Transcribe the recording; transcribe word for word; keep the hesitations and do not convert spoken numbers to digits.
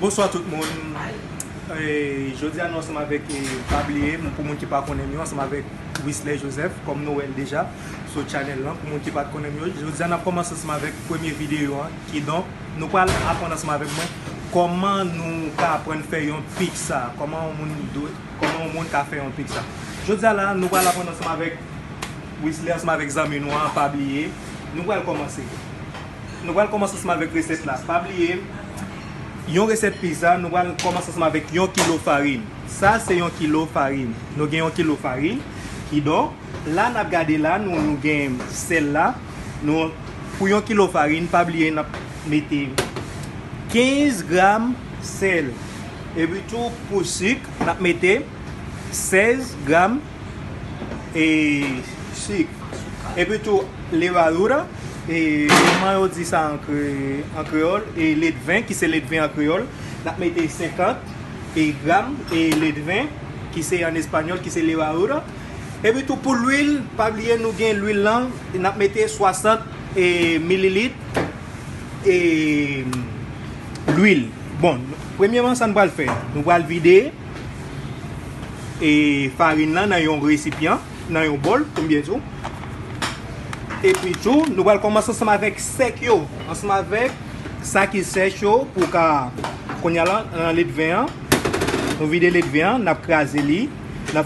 Bonswa tout moun. E, jodi a nou ansanm avèk, e, pa bliye, pou moun ki pa konnen m yo, ansanm avèk Wisley Joseph, kòm nou wè l deja sou channel lan. Pou moun ki pa t konnen m yo, jodi a n ap kòmanse ansanm avèk premye videyo an. Kidonk, nou pral aprann ansanm avèk mwen kòman nou ka aprann fè yon pizza, kòman yon moun dwe, kòman yon moun ka fè yon pizza. Jodi a la, nou pral aprann ansanm avèk Wisley, ansanm avèk zanmi nou an, pa bliye. Nou pral kòmanse. Nou pral kòmanse ansanm avèk resèt la. Pa bliye, yon resèt pizza, nou pral kòmanse ansanm avèk yon kilo farin. Sa se yon kilo farin. Nou gen yon kilo farin. Kidonk, la n ap gade la, nou, nou gen sèl la. Nou, pou yon kilo farin, pa bliye, n ap mete kenz gram sèl. Epi tou, pou sik, n ap mete sèz gram e sik. Epi tou, levadura, e kòman yo di sa an kre-, an kreyòl, e ledven, ki se ledven an kreyòl, n ap mete senkant e gram e ledven, ki se an espanyòl, ki se levadura. Epi tou, pou lwil, pa bliye nou gen lwil lan, n ap mete swasant e mililit e lwil. Bon, premyèman, sa n pral fè, nou pral vide e farin lan nan yon resipyan, nan yon bòl, konbyen tou. Epi tou, nou pral kòmanse ansanm avèk sèk yo, ansanm avèk sa ki sèch yo, pou ka, kounye a la, nan ledven an, nou vide ledven an, n ap kraze li, n ap